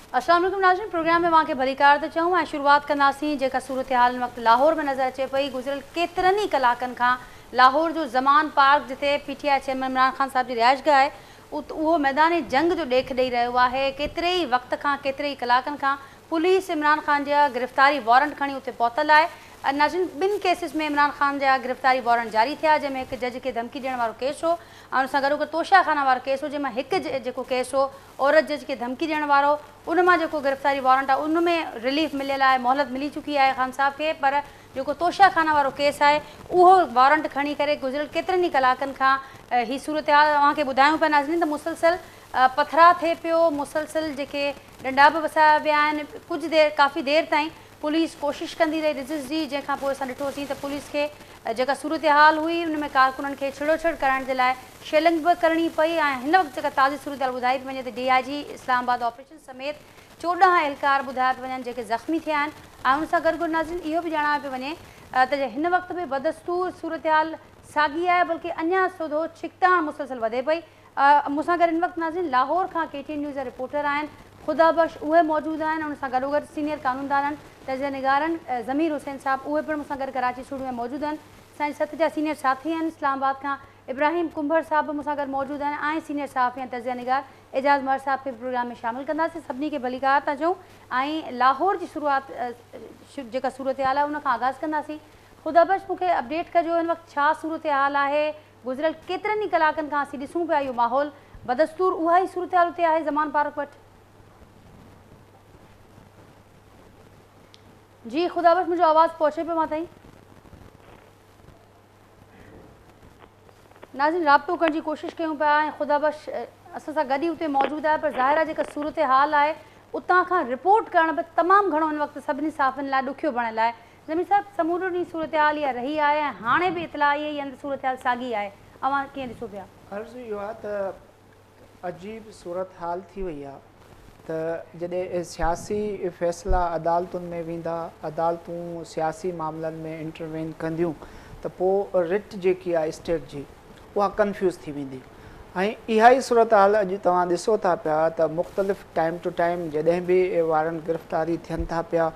अस्सलाम वालेकुम नाज़रीन, प्रोग्राम में वहाँ भलीकार था चऊं ऐं शुरुआत कंदासीं जेका सूरत हाल हिन वक़्तु लाहौर में नज़र अचे पई। गुज़िरियल केतिरनि ई कलाकनि खां लाहौर जो ज़मान पार्क जिते पीटीआई चेयरमैन इमरान खान साहब जी रिहाइशगाह आहे उहो मैदान जंग जो ॾेख ॾेई रहियो आहे। केतिरे ई वक़्त खां केतिरे ई कलाकनि खां पुलिस इमरान खान जा गिरफ़्तारी वारंट खणी उते पहुतल आहे। नाज़रीन, ॿिनि केसिस में इमरान खान जा गिरफ़्तारी वारंट जारी थिया, जंहिंमें हिकु जज खे धमकी ॾियण वारो केस हो ऐं उन सां गॾोगॾु तोशाखाना वारो केस हो, जंहिंमां हिकु जेको केस हो औरत जज खे धमकी ॾियण वारो, उन मां जेको गिरफ़्तारी वारंट आहे उन में रिलीफ मिलियल आहे, मोहलत मिली चुकी आहे खान साहब खे। पर जेको तोशाखाना वारो केस आहे उहो वारंट खणी करे गुज़िरियल केतिरनि ई कलाकनि खां ही सूरत हाल तव्हांखे ॿुधायूं पिया नाज़रीन त मुसलसल पथराव थिए पियो, मुसलसल जेके ॾंडा बि वसाया विया आहिनि। कुझु देरि काफ़ी देरि ताईं पुलिस कोशिशि कंदी रही रिज़िस्ट जी, जंहिंखां पोइ असां ॾिठोसीं त पुलिस खे जेका सूरत हाल हुई उन में कारकुननि खे छिड़ोछिड़ कराइण जे लाइ शेलिंग बि करणी पई। ऐं हिन वक़्तु जेका ताज़ी सूरत हाल ॿुधाई पई वञे त डीआईजी इस्लामाबाद ऑपरेशन समेत 14 एहलकार ॿुधाया पिया वञनि जेके ज़ख़्मी थिया आहिनि। ऐं उन सां गॾु गॾु नाज़रीन इहो बि ॼाणायो पियो वञे त हिन वक़्तु बि बदस्तूर सूरत हाल साॻी आहे, बल्कि अञा सुधो छिकताण मुसलसल वधे पई। मूंसां गॾु हिन वक़्तु नाज़रीन लाहौर खां केटीएन न्यूज़ जा रिपोर्टर आहिनि ख़ुदा बख़्श, उहे मौजूदु आहिनि। उन सां गॾोगॾु सीनियर कानूनदान आहिनि, तजिया निगार आहिनि ज़मीर हुसैन साहब, उहे पिणु मूंसां गॾु कराची स्टूडियो में मौजूदु आहिनि। असांजे सत जा सीनियर साथी आहिनि इस्लामाबाद खां इब्राहिम कुंभर साहब बि मूंसां गॾु मौजूदु आहिनि ऐं सीनियर सहाफ़ी ऐं तजिया निगार एजाज़ मर साहब खे प्रोग्राम में शामिल कंदासीं। सभिनी खे भलीकार था चऊं ऐं लाहौर जी शुरुआत जेका सूरत हाल आहे उन खां आगाज़ कंदासीं। ख़ुदा बख़्श, मूंखे अपडेट कजो हिन वक़्तु छा सूरत हाल आहे? गुज़िरियल केतिरनि ई कलाकनि खां असीं ॾिसूं पिया इहो माहौल बदस्तूर उहा ई सूरत हाल उते आहे ज़मान पार्क वटि। जी ख़ुदा बख़्श, मुंहिंजो आवाज़ पहुचे पियो मां ताईं? नाज़रीन, राब्तो करण जी कोशिशि कयूं पिया ऐं ख़ुदा बख़्श असां सां गॾु ई उते मौजूदु आहे, पर ज़ाहिर आहे जेका सूरत हाल आहे उतां खां रिपोर्ट करणु बि तमामु घणो हिन वक़्तु सभिनी सहाफ़ियुनि लाइ ॾुखियो बणियल आहे। ज़मीर साहब, समूरो ॾींहुं सूरत हाल इहा रही आहे ऐं हाणे बि इतला आई आहे सूरत हाल साॻी आहे, अवां कीअं ॾिसो पिया? अर्ज़ु इहो आहे त अजीब सूरत हाल थी वई आहे त जॾहिं सियासी फ़ैसिला अदालतुनि में वेंदा, अदालतूं सियासी मामलनि में इंटरवेन कंदियूं त पोइ रिट जेकी आहे स्टेट जी उहा कन्फ्यूज़ थी वेंदी। ऐं इहा ई सूरत हाल अॼु तव्हां ॾिसो था पिया त मुख़्तलिफ़ टाइम टू टाइम जॾहिं बि वारंट गिरफ़्तारी थियनि था पिया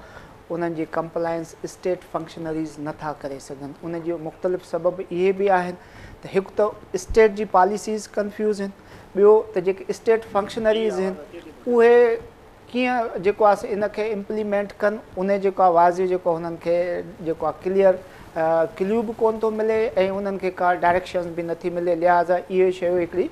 उन्हनि जी कंप्लायंस स्टेट फंक्शनरीज़ नथा करे सघनि। उन जो मुख़्तलिफ़ सबब इहे बि आहिनि त हिकु त स्टेट जी पॉलिसीज़ कन्फ्यूज़ आहिनि, ॿियो त जेके स्टेट फंक्शनरीज़ आहिनि उहे कीअं जेको आहे इन खे इम्प्लीमेंट कनि, उन जेको आहे वाज़े जेको हुननि खे जेको आहे क्लियर क्लू बि कोन थो मिले ऐं उन्हनि खे का डायरेक्शन बि नथी मिले। लिहाज़ा इहे शयूं हिकिड़ी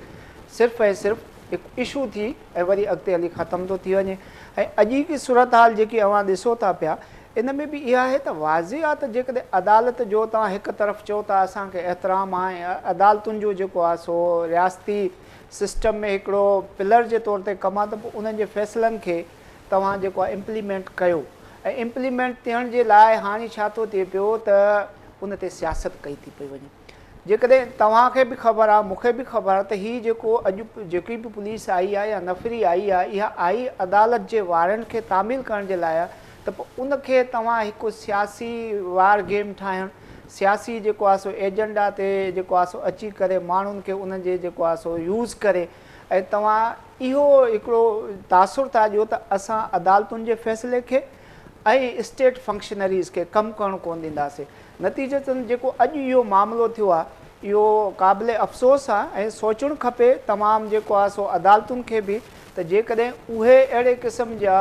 सिर्फ़ ऐं सिर्फ़ हिकु इशू थी ऐं वरी अॻिते हली ख़तमु थो थी वञे। ऐं अॼु की सूरत हाल जेकी अवां ॾिसो था पिया इन में बि इहा आहे त वाज़े आहे त जेकॾहिं अदालत जो तव्हां हिकु तरफ़ चओ था असांखे एतिराम आहे ऐं अदालतुनि जो जेको आहे सो रियासती सिस्टम में हिकिड़ो पिलर जे तौर ते कमु आहे त पोइ उन्हनि जे फ़ैसिलनि खे तव्हां जेको आहे इम्प्लीमेंट कयो ऐं इम्प्लीमेंट थियण जे लाइ हाणे छा थो थिए पियो त उन ते सियासत कई थी पई वञे। जेकॾहिं तव्हांखे बि ख़बर आहे, मूंखे बि ख़बर आहे त हीअ जेको अॼु जेकी बि पुलिस आई आहे या नफ़री आई आहे इहा आई अदालत जे वारंट खे तामील करण जे लाइ आहे त पोइ उनखे तव्हां हिकु सियासी वार गेम ठाहिणु, सियासी जेको आहे सो एजेंडा ते जेको आहे सो अची करे माण्हुनि खे उन्हनि जे जेको आहे सो यूज़ करे ऐं तव्हां इहो हिकिड़ो तासुर था ॾियो त असां अदालतुनि जे फ़ैसिले खे ऐं स्टेट फंक्शनरीज़ खे कमु करणु कोन ॾींदासीं। नतीजतन जेको अॼु इहो मामिलो थियो आहे इहो क़ाबिल अफ़सोस आहे ऐं सोचणु खपे तमामु जेको आहे सो अदालतुनि खे बि त जेकॾहिं उहे अहिड़े क़िस्म जा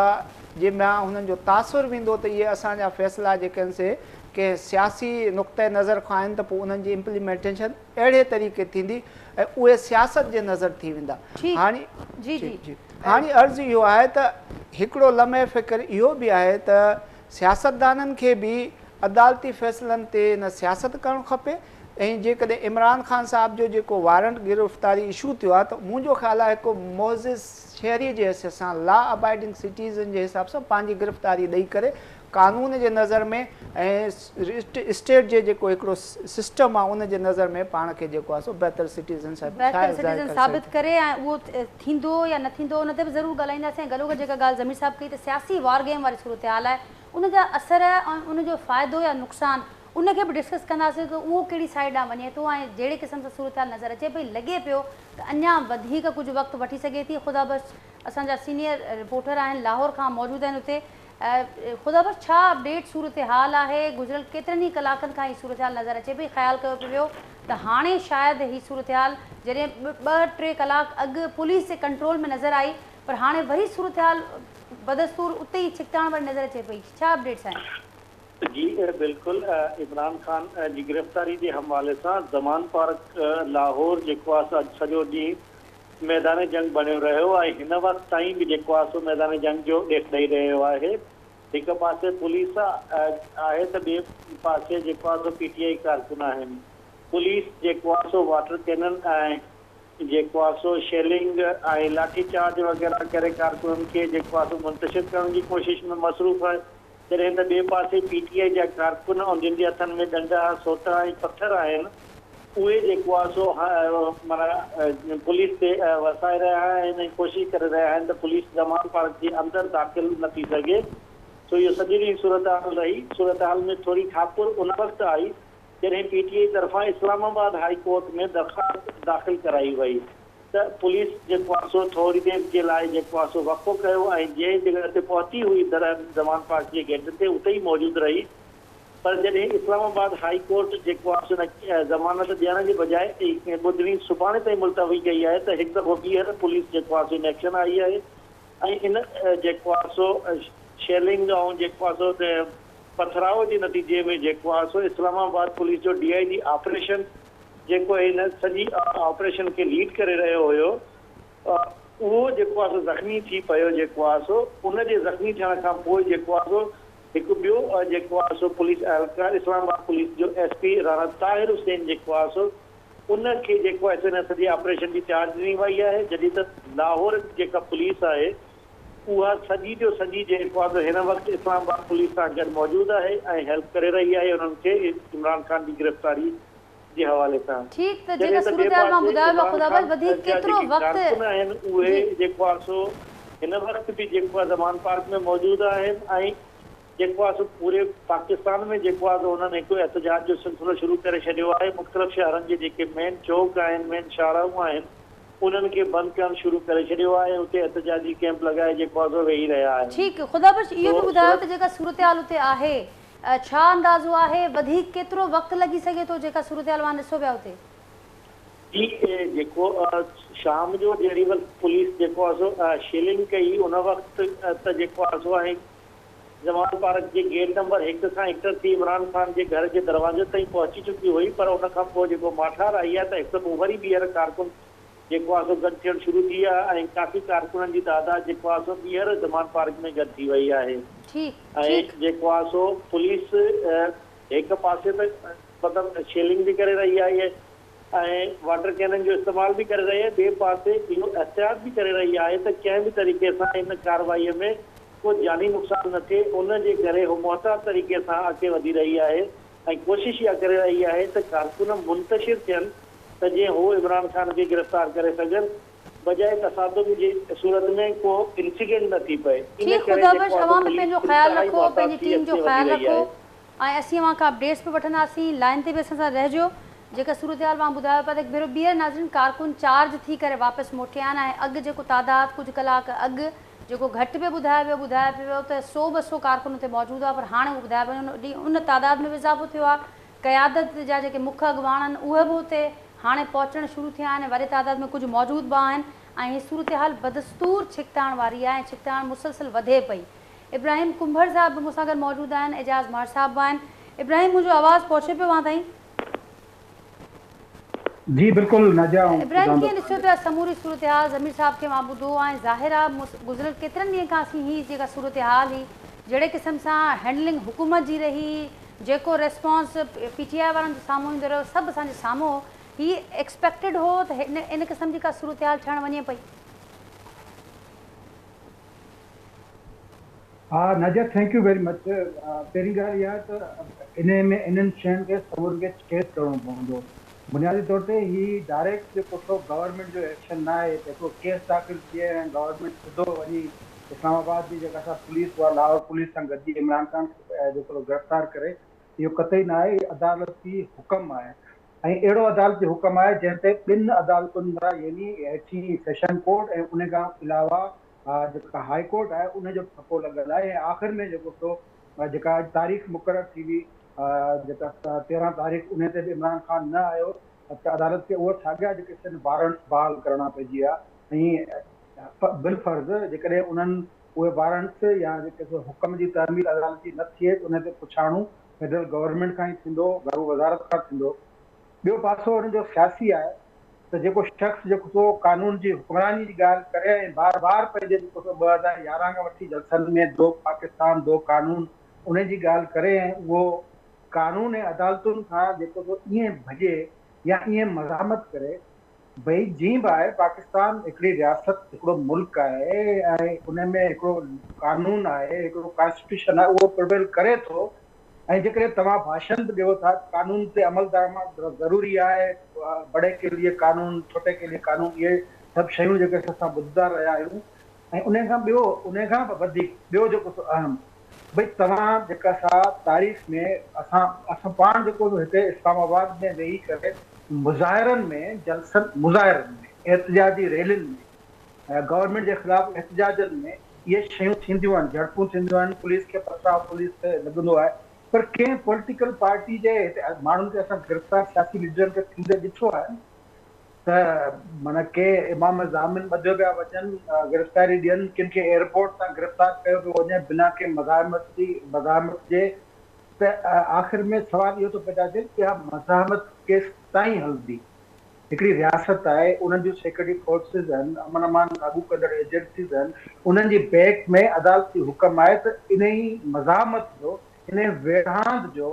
जंहिंमां हुननि जो तासुर वेंदो त इहे असांजा फ़ैसिला जेके आहिनि से कंहिं सियासी नुक़्ते नज़र खां आहिनि त पोइ उन्हनि जी इम्प्लीमेंटेशन अहिड़े तरीक़े थींदी ऐं उहे सियासत जे नज़र थी वेंदा। हाणे जी जी जी हाणे अर्ज़ु इहो आहे त हिकिड़ो लम्हे फ़िक्र इहो बि आहे त सियासतदाननि खे बि अदालती फ़ैसिलनि ते न सियासत करणु खपे ऐं जेकॾहिं इमरान ख़ान साहब जो जेको वारंट गिरफ़्तारी इशू थियो आहे त मुंहिंजो ख़्यालु आहे हिकु मोज़िज़ शहरी जे हैसियत सां लॉ अबाइडिंग सिटीज़न जे हिसाब सां पंहिंजी गिरफ़्तारी ॾेई करे कानून जे नज़र में ऐं स्टेट जे जेको हिकिड़ो सिस्टम आहे उन जे नज़र में पाण खे जेको आहे सो बहितर सिटीज़न साबित करे ऐं उहो थींदो या न थींदो उन ते बि ज़रूरु ॻाल्हाईंदासीं। ऐं गॾोगॾु जेका ॻाल्हि ज़मीर साहब कई त सियासी वार गेम वारी सूरत हाल आहे, उन जा असर ऐं उनजो फ़ाइदो या नुक़सानु ان کي به ڊسڪس ڪنداسين ته اهو ڪهڙي سائيڊ ڏانهن وڃي ٿو ۽ جهڙي قسم سان صورتحال نظر اچي پئي لڳي پيو ته اڃا وڌيڪ ڪجهه وقت وٺي سگهي ٿي. خدا بخش اسان جا سينيئر رپورٽر آهن لاهور کان موجود آهن اتي. خدا بخش ڇا اپڊيٽ صورتحال آهي؟ گذريل ڪيترن ئي ڪلاڪن کان هي صورتحال نظر اچي پئي. خيال ڪيو پيو ويو ته هاڻي شايد هي صورتحال جڏهن 2 3 ڪلاڪ اڳ پوليس جي ڪنٽرول ۾ نظر آئي پر هاڻي وري صورتحال بدستور اتي ئي ڇڪتاڻ واري نظر اچي پئي. ڇا اپڊيٽس آهن؟ جي بلڪل عمران خان جي گرفتاري جي حوالي سان زمان پارڪ لاهور جيڪو آهي سو اڄ سڄو ڏينهن ميدان جنگ بڻيو رهيو ۽ هن وقت تائين به جيڪو آهي سو ميدان جنگ جو ڏيک ڏئي رهيو آهي. هڪ پاسي پوليس آهي ته ٻئي پاسي جيڪو آهي سو پي ٽي آئي ڪارڪن آهن. پوليس جيڪو آهي سو واٽر ڪينن ۽ جيڪو آهي سو شيلنگ ۽ لاٺي چارج وغيره ڪري ڪارڪنن کي جيڪو آهي سو منتشر ڪرڻ جي ڪوشش ۾ مصروف آهي. جڏهن ته ٻئي پاسي پي ٽي آء جا ڪارڪن ۽ جن جي هٿن ۾ ڏنڊا، سوٽا ۽ پٿر آهن، اهي جيڪو آهي سو معنيٰ پوليس تي وسائي رهيا آهن ۽ ڪوشش ڪري رهيا آهن ته پوليس زمان پارڪ جي اندر داخل نه ٿي سگهي. سو اهو سڄي ڏينهن صورتحال رهي. صورتحال ۾ ٿوري ٺاپر ان وقت آئي، جڏهن پي ٽي آء طرفان اسلام آباد هائي ڪورٽ ۾ درخواست داخل ڪرائي وئي. ته پوليس جيڪو آهي سو ٿوري دير جي لاء جيڪو آهي سو وقفو ڪيو ۽ جنهن جڳهه تي پهتي هئي در زمان پارڪ جي گيٽ تي اتي ئي موجود رهي پر جڏهن اسلام آباد هائي ڪورٽ جيڪو آهي سو ان ضمانت ڏيڻ جي بجاء ٻڌڻي سڀاڻي تائين ملتوي ڪئي آهي ته هڪ دفعو ٻيهر پوليس جيڪو آهي سو ان ايڪشن آئي آهي ۽ ان جيڪو آهي سو شيلنگ ۽ جيڪو آهي سو پٿراء جي نتيجي ۾ جيڪو آهي سو اسلام آباد پوليس جو ڊي I جي آپريشن جيڪو هن سڄي آپريشن کي ليڊ ڪري رهيو هيو اهو جيڪو آهي سو زخمي ٿي پيو جيڪو آهي سو ان جي زخمي ٿيڻ کان پوء جيڪو آهي سو هڪ ٻيو جيڪو آهي سو پوليس اهلڪار اسلام آباد پوليس جو ايس پي راڻا طاهر حسين جيڪو آهي سو ان کي جيڪو آهي سو هن سڄي آپريشن جي چارج ڏني وئي آهي جڏهن ته لاهور جي جيڪا پوليس آهي اها سڄي جو سڄي جيڪو آهي سو هن وقت اسلام آباد پوليس سان گڏ موجود آهي ۽ هيلپ ڪري رهي آهي انهن کي عمران خان جي گرفتاري جي حوالي سان. ٺيڪ ته جڏهن جيڪا ته ٻئي صورتحال مان پاسي ٻڌايو عمران خدا خان بخش وڌيڪ جا ڪيترو جيڪي وقت ڪارڪن آهن اهي جي. جيڪو آهي سو هن وقت به جيڪو آهي زمان پارڪ ۾ موجود آهن ۽ جيڪو آهي سو پوري پاڪستان ۾ جيڪو آهي سو انهن هڪ احتجاج جو سلسلو شروع ڪري ڇڏيو آهي مختلف شهرن جي جيڪي مين چوڪ آهن مين شاهراهون آهن انهن کي بند ڪرڻ شروع ڪري ڇڏيو آهي اتي احتجاجي ڪئمپ لڳائي جيڪو آهي سو ويهي رهيا آهن. ٺيڪ خدا بخش اهو سو به ٻڌايو صورت ته جيڪا صورتحال اتي آهي ڇا اندازو آهي وڌيڪ ڪيترو وقت لڳي سگهي ٿو جيڪا صورتحال اوهان ڏسو پيا اتي؟ جي جيڪو شام جو جهڙي وقت پوليس جيڪو آهي سو شيلنگ ڪئي ان وقت ته جيڪو آهي سو ۽ زمان پارڪ جي گيٽ نمبر هڪ کان انٽر ٿي عمران خان جي گهر جي دروازي تائين پهچي چڪي هئي پر ان کان پوء جيڪو ماٺار آئي آهي ته هڪ دفعو وري ٻيهر ڪارڪن جيڪو آهي سو گڏ ٿيڻ شروع ٿي ويا ۽ ڪافي ڪارڪنن جي تعداد جيڪو آهي سو ٻيهر زمان پارڪ ۾ گڏ ٿي وئي آهي ٺيڪ ۽ ٺيڪ. جيڪو آهي سو پوليس هڪ پاسي ته مطلب شيلنگ به ڪري رهي آهي ۽ واٽر ڪينن جو استعمال به ڪري رهي آهي ٻئي پاسي اهو احتياط به ڪري رهي آهي ته ڪنهن به طريقي سان ان ڪارروائي ۾ ڪو جاني نقصان نه ٿئي ان جي ڪري هو محتاط طريقي سان اڳتي وڌي رهي آهي ۽ ڪوشش اها ڪري رهي آهي ته ڪارڪن منتشر ٿين ته جيئن هو عمران خان کي گرفتار ڪري سگهن بجاء تصادم جي صورت ۾ ڪو انسيڊنٽ نه ٿي پئي ان ٺيڪ ڪري خدا جيڪو بخش آهي سو اوهان به پوليس پنهنجو خيال انتهائي رکو محتاط پنهنجي ٿي ٽيم جو اڳتي وڌي خيال رهي رکو آهي. ۽ اسين اوهان کان اپڊيٽس به وٺنداسين لائين تي به اسان سان رهجو جيڪا صورتحال اوهان ٻڌايو پيا ته هڪ ڀيرو ٻيهر ناظرين ڪارڪن چارج ٿي ڪري واپس موٽيا آهن ۽ اڳ جيڪو تعداد ڪجهه ڪلاڪ اڳ جيڪو گهٽ پئي ٻڌايو ويو ٻڌايو پيو ويو ته سو 200 ڪارڪن اتي موجود هئا پر هاڻي اهو ٻڌايو پيو وڃي ان تعداد ۾ به اضافو ٿيو آهي قيادت جا جيڪي مک اڳواڻ آهن اهي به اتي هاڻي پهچڻ شروع ٿيا آهن ۽ وڏي تعداد ۾ ڪجهه موجود به آهن ۽ هي صورتحال بدستور ڇڪتاڻ واري آهي ۽ ڇڪتاڻ مسلسل وڌي پئي. ابراهيم ڪنڀر صاحب به مون سان گڏ موجود آهن اعجاز مهر صاحب به آهن. ابراهيم منهنجو آواز پهچي پيو اوهان تائين؟ جي بلڪل ناديه آئون ابراهيم ٻڌان ڪيئن ٿو ڏسيو پيا سموري صورتحال ضمير صاحب کي مان ٻڌو ۽ ظاهر آ گذريل ڪيترن ڏينهن کان اسين هي جيڪا صورتحال هئي جهڙي قسم سان هينڊلنگ حڪومت جي رهي جيڪو ريسپانس پي ٽي آء وارن جو سامهون ايندو رهيو سڀ اسان جي سامهون هو هي ايڪسپيڪٽيڊ هو ته ان قسم جي ڪا صورتحال ٺهڻ وڃي پئي. ها Nadia thank you very much پهرين ڳالهه اها ته انهي ۾ انهن شين کي سمورن کي چيز ڪرڻو پوندو بنيادي طور تي هي ڊائريڪٽ جيڪو سو گورنمينٽ جو ايڪشن نه آهي ته هڪڙو ڪيس داخل ٿئي ۽ گورنمينٽ سڌو وڃي اسلام آباد جي جيڪا سا پوليس اها لاهور پوليس سان گڏجي عمران خان کي جيڪو گرفتار ڪري. इहो क़तई न आहे, अदालती हुकुम आहे ऐं अहिड़ो अदालती हुकुम आहे जंहिं ते ॿिनि अदालतुनि जा यानी हेठी सेशन कोर्ट ऐं उन खां अलावा जेका हाई कोर्ट आहे उनजो ठपो लॻल आहे। ऐं आख़िर में जेको सो जेका अॼु तारीख़ मुक़ररु थी हुई जेका 13 तारीख़, उन ते बि इमरान ख़ान न आयो त अदालत खे उहे साॻिया जेके आहिनि वारंट बहाल करणा पइजी विया। ऐं बिलफ़र्ज़ जेकॾहिं उन्हनि उहे वारंट्स या जेके हुकुम जी तामील अदालत जी न थिए त उन ते पुछाणो फेडरल गवर्नमेंट खां ई थींदो, घरू वज़ारत खां थींदो। ॿियो पासो हुन जो सियासी आहे त जेको शख़्स जेको सो कानून जी हुक्मरानी जी ॻाल्हि करे ऐं बार बार पंहिंजे जेको सो 2011 खां वठी जलसनि में दो पाकिस्तान दो कानून उन जी ॻाल्हि करे ऐं उहो कानून ऐं अदालतुनि खां जेको सो ईअं भॼे या ईअं मज़ामत करे, भई जीअं बि आहे पाकिस्तान हिकिड़ी रियासत, हिकिड़ो मुल्क आहे ऐं उन में हिकिड़ो कानून आहे, हिकिड़ो कॉन्स्टिट्यूशन आहे, उहो प्रिवेल करे थो। ऐं जेकॾहिं तव्हां भाषण बि ॾियो था कानून ते अमल दरामद ज़रूरी आहे, बड़े के लिए कानून छोटे के लिए कानून, इहे सभु शयूं जेके असां ॿुधंदा रहिया आहियूं। ऐं उन खां ॿियो, उन खां बि वधीक ॿियो जेको अहम, भई तव्हां जेका सा तारीख़ में असां असां पाण जेको हिते इस्लामाबाद में वेही करे मुज़ाहिरनि में, जलसनि मुज़ाहिरनि में, एहतजाजी रैलियुनि में, गवर्नमेंट जे ख़िलाफ़ एहतजाजनि में इहे शयूं थींदियूं आहिनि, झड़पूं थींदियूं आहिनि, पुलिस खे पथराव पुलिस ते लॻंदो आहे, पर कंहिं पॉलिटिकल पार्टी जे हिते माण्हुनि खे असां गिरफ़्तार सियासी लीडरनि खे थींदे ॾिठो आहे त माना के इमाम ज़ामिन ॿधो पिया वञनि, गिरफ़्तारी ॾियनि, किन खे एयरपोर्ट तां गिरफ़्तार कयो पियो वञे बिना कंहिं मज़ाहमत जे। त आख़िर में सवाल इहो थो पैदा थिए कि इहा मज़ाहमत केसि ताईं हलंदी? हिकिड़ी रियासत आहे, उन्हनि जूं सिक्योरिटी फोर्सिस आहिनि, अमन अमान लागू कंदड़ एजेंसीज़ आहिनि, उन्हनि जी बैक में अदालती हुकुम आहे त इन ई मज़ाहमत जो, इन वेड़ांद जो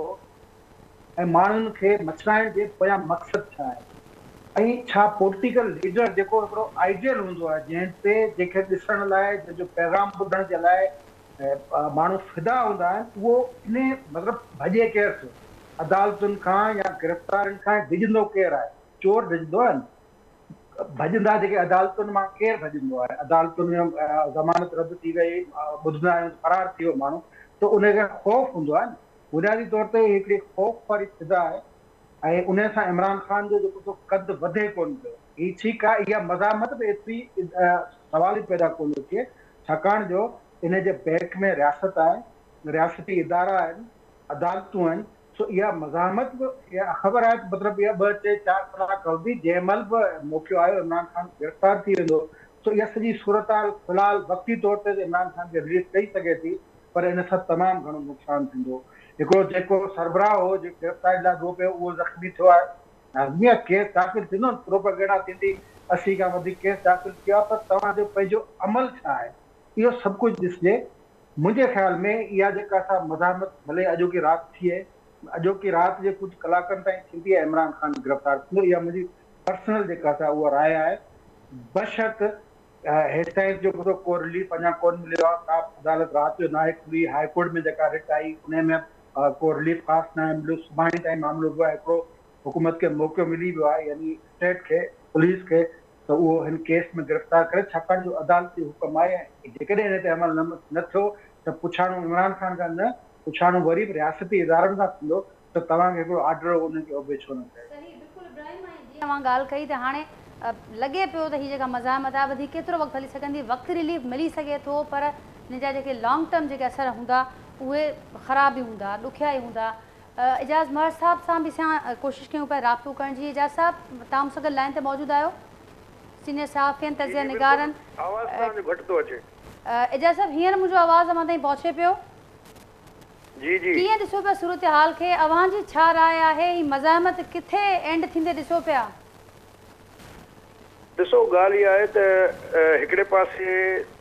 ऐं माण्हुनि खे मचराइण जे पोयां मक़सदु छा आहे? ऐं छा पॉलिटिकल लीडर जेको हिकिड़ो आइडियल हूंदो आहे, जंहिं ते जंहिंखे ॾिसण लाइ, जंहिंजो पैगाम ॿुधण जे लाइ माण्हू फिदा हूंदा आहिनि, उहो इन मतिलबु भॼे केरु थो? अदालतुनि खां या गिरफ़्तारनि खां डिॼंदो केरु आहे? चोर डिॼंदो आहे न? भॼंदा जेके अदालतुनि मां केरु भॼंदो आहे? अदालतुनि में ज़मानत रद्द थी वई, ॿुधंदा आहियूं फ़रार थी वियो माण्हू, त उनखे ख़ौफ़ हूंदो आहे न। बुनियादी तौर ते हिकिड़ी ख़ौफ़ वारी फ़िज़ा आहे ऐं उन सां इमरान ख़ान जो जेको क़दु वधे कोन पियो। हीअ ठीकु आहे, इहा मज़ाहमत बि एतिरी सवाल ई पैदा कोन थो थिए, छाकाणि जो इन जे बैक में रियासत आहे, रियासती इदारा आहिनि, अदालतूं आहिनि। सो इहा मज़ाहमत बि इहा ख़बर आहे मतिलबु इहा 2 3 4 कलाक हलंदी, जंहिं महिल बि मौक़ो आयो इमरान ख़ान गिरफ़्तार थी वेंदो। सो इहा सॼी सूरत हाल फ़िलहाल वक़्ती तौर ते इमरान ख़ान खे रिलीफ ॾेई सघे थी, पर इन सां तमामु घणो नुक़सानु थींदो। हिकिड़ो जेको सरबराह हो, जेको गिरफ़्तारी लाइ ॾो पियो, उहो ज़ख़्मी थियो आहे। लाज़मी आहे केस दाख़िल थींदो न, प्रोपेगेंडा थींदी, 80 खां वधीक केस दाख़िल थियो आहे, पर तव्हांजो पंहिंजो अमल छा आहे इहो सभु कुझु ॾिसजे। मुंहिंजे ख़्याल में इहा जेका असां मज़ाहमत भले अॼोकी राति थिए, अॼोकी राति जे कुझु कलाकनि ताईं थींदी ऐं इमरान ख़ान गिरफ़्तार थींदो, इहा मुंहिंजी पर्सनल जेका असां उहा राय आहे। बशर्त हेसि ताईं जेको को रिलीफ अञा कोन मिलियो आहे, का अदालत राति जो नाहे खुली, हाई कोर्ट में जेका रिट आई उन में को रिलीफ ख़ासि नाहे मिलियो, सुभाणे ताईं मामिलो वियो आहे। हिकिड़ो हुकूमत खे मौक़ो मिली वियो आहे, यानी स्टेट खे, पुलिस खे, त उहो हिन केस में गिरफ़्तार करे, छाकाणि जो अदालती हुकुम आहे। जेकॾहिं हिन ते अमल न थियो त पुछाणो इमरान ख़ान खां न, पुछाणो वरी बि रियासती इदारनि खां थींदो त तव्हांखे हिकिड़ो आर्डर उनखे ओबे छो न कयो। सही, बिल्कुलु इब्राहिम, ऐं जीअं तव्हां ॻाल्हि कई त हाणे लॻे पियो त हीअ जेका मज़ाहमत आहे वधीक केतिरो वक़्तु हली सघंदी, वक़्तु रिलीफ मिली सघे थो, पर हिन जा जेके लॉन्ग टर्म जेके असर हूंदा उहे ख़राब ई हूंदा, ॾुखिया ई हूंदा। इजाज़ महर साहब सां बि असां कोशिशि कयूं पिया राब्तो करण जी। इजाज़ साहब, तव्हां मूंसां गॾु लाइन ते मौजूदु आहियो, सीनियर सहाफ़ी आहिनि, तजिया निगार आहिनि। आवाज़ तव्हांजो घटि थो अचे। इजाज़ साहब, हींअर मुंहिंजो आवाज़ु अव्हां ताईं पहुचे पियो? जी जी। कीअं ॾिसो पिया सूरत हाल खे, अव्हांजी छा राय आहे, हीअ मज़ाहमत किथे एंड थींदे ॾिसो पिया? ॾिसो, ॻाल्हि इहा आहे त हिकिड़े पासे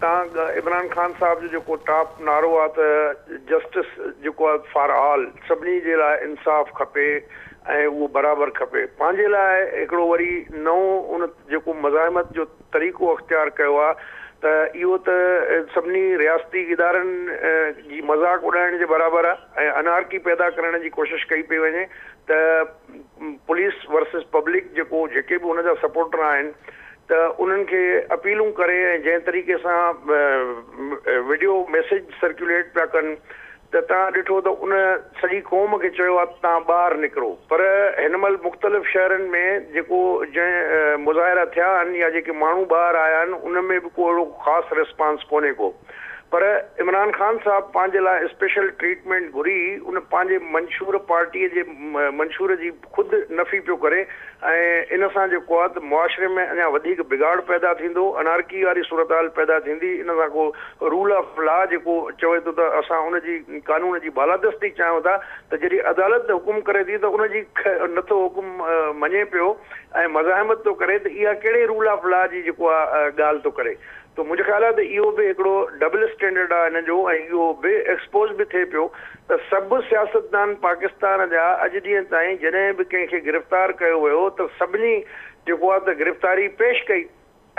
तव्हां इमरान ख़ान साहिब जो जेको टॉप नारो आहे त जस्टिस जेको आहे फॉर ऑल, सभिनी जे लाइ इंसाफ़ खपे ऐं उहो बराबरि खपे। पंहिंजे लाइ हिकिड़ो वरी नओं उन जेको मज़ाहमत जो तरीक़ो अख़्तियार कयो आहे त इहो त सभिनी रियासती इदारनि जी मज़ाक उॾाइण जे बराबरि आहे ऐं अनार्की पैदा करण जी कोशिशि कई पई वञे त पुलिस वर्सेस पब्लिक जेको जेके बि हुनजा सपोर्टर आहिनि त उन्हनि खे अपीलूं करे ऐं जंहिं तरीक़े सां वीडियो मैसेज सर्कुलेट पिया कनि ته توهان ڏٺو ته ان سڄي قوم کي چيو آهي ته توهان ٻاهر نڪرو پر هن مهل مختلف شهرن ۾ جيڪو جنهن مظاهرا ٿيا آهن يا جيڪي ماڻهو ٻاهر آيا آهن ان ۾ به ڪو اهڙو خاص رسپانس ڪونهي ڪو پر عمران خان صاحب پنهنجي لاء اسپيشل ٽريٽمينٽ گهري ان پنهنجي منشور پارٽي جي منشور جي خود نفي پيو ڪري ۽ ان سان جيڪو آهي ته معاشري ۾ اڃا وڌيڪ بگاڙ پيدا ٿيندو، انارڪي واري صورتحال پيدا ٿيندي، ان سان ڪو رول آف لا جيڪو چوي ٿو ته اسان ان جي قانون جي بالادستي چاهيون ٿا ته جڏهن عدالت حڪم ڪري ٿي ته ان جي نٿو حڪم مڃي پيو ۽ مزاحمت ٿو ڪري ته اها ڪهڙي رول آف لا جي جيڪو آهي ڳالهه ٿو ڪري. ته منهنجو خيال آهي ته اهو به هڪڙو ڊبل اسٽينڊرڊ آهي هن جو ۽ اهو به ايڪسپوز به ٿئي پيو ته سڀ سياستدان پاڪستان جا اڄ ڏينهن تائين جڏهن به ڪنهن کي گرفتار ڪيو ويو ته سڀني جيڪو آهي ته گرفتاري پيش ڪئي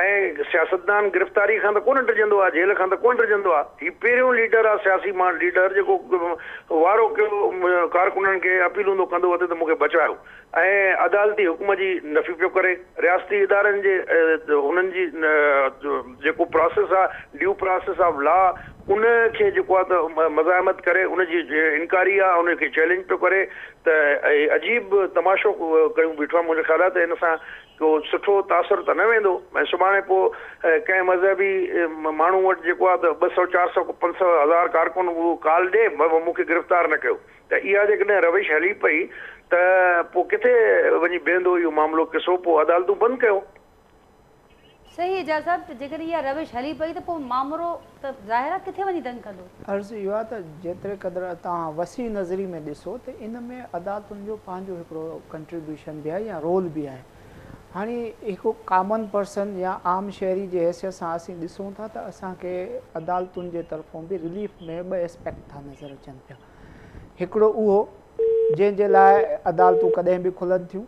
۽ سياستدان گرفتاري کان ته ڪونه ڊڄندو آهي جيل کان ته ڪونه ڊڄندو آهي هي پهريون ليڊر آهي سياسي مان ليڊر جيڪو وارو ڪيو ڪارڪنن کي اپيلون ٿو ڪندو وتي ته مون کي بچايو ۽ عدالتي حڪم جي نفي پيو ڪري، رياستي ادارن جي انهن جي جيڪو پراسيس آ ڊيو پراسيس آف لا ان کي جيڪو آ ته مزاحمت ڪري ان جي انڪاري آ ان کي چئلينج پيو ڪري ته عجيب تماشو ڪيون بيٺو آ منهنجو خيال آ ته ان سان ڪو سٺو تاثر ته نه ويندو ۽ سڀاڻي پوء ڪنهن مذهبي ماڻهو وٽ جيڪو آ ته 200 400 500 هزار ڪارڪن اهو ڪال ڏي بابا مون کي گرفتار نه ڪيو. ته اها جيڪڏهن روش هلي پئي ته پوء ڪٿي وڃي بيهندو اهو معاملو قصو پوء عدالتون بند ڪيو. صحيح اعجاز صاحب جيڪڏهن اها روش هلي پئي ته پوء مامرو ته ظاهر آهي ڪٿي وڃي دنگ ڪندو. عرض اهو آهي ته جيتري قدر توهان وسيع نظري ۾ ڏسو ته ان ۾ عدالتن جو پنهنجو هڪڙو ڪنٽريبيوشن به آهي يا رول به آهي. هاڻي هڪ ڪامن پرسن يا عام شهري جي حيثيت سان اسين ڏسون ٿا ته اسان کي عدالتن جي طرفون به رليف ۾ ٻه اسپيڪٽ ٿا نظر اچن پيا. هڪڙو اهو جنهن جي لاء عدالتون ڪڏهن به کلن ٿيون،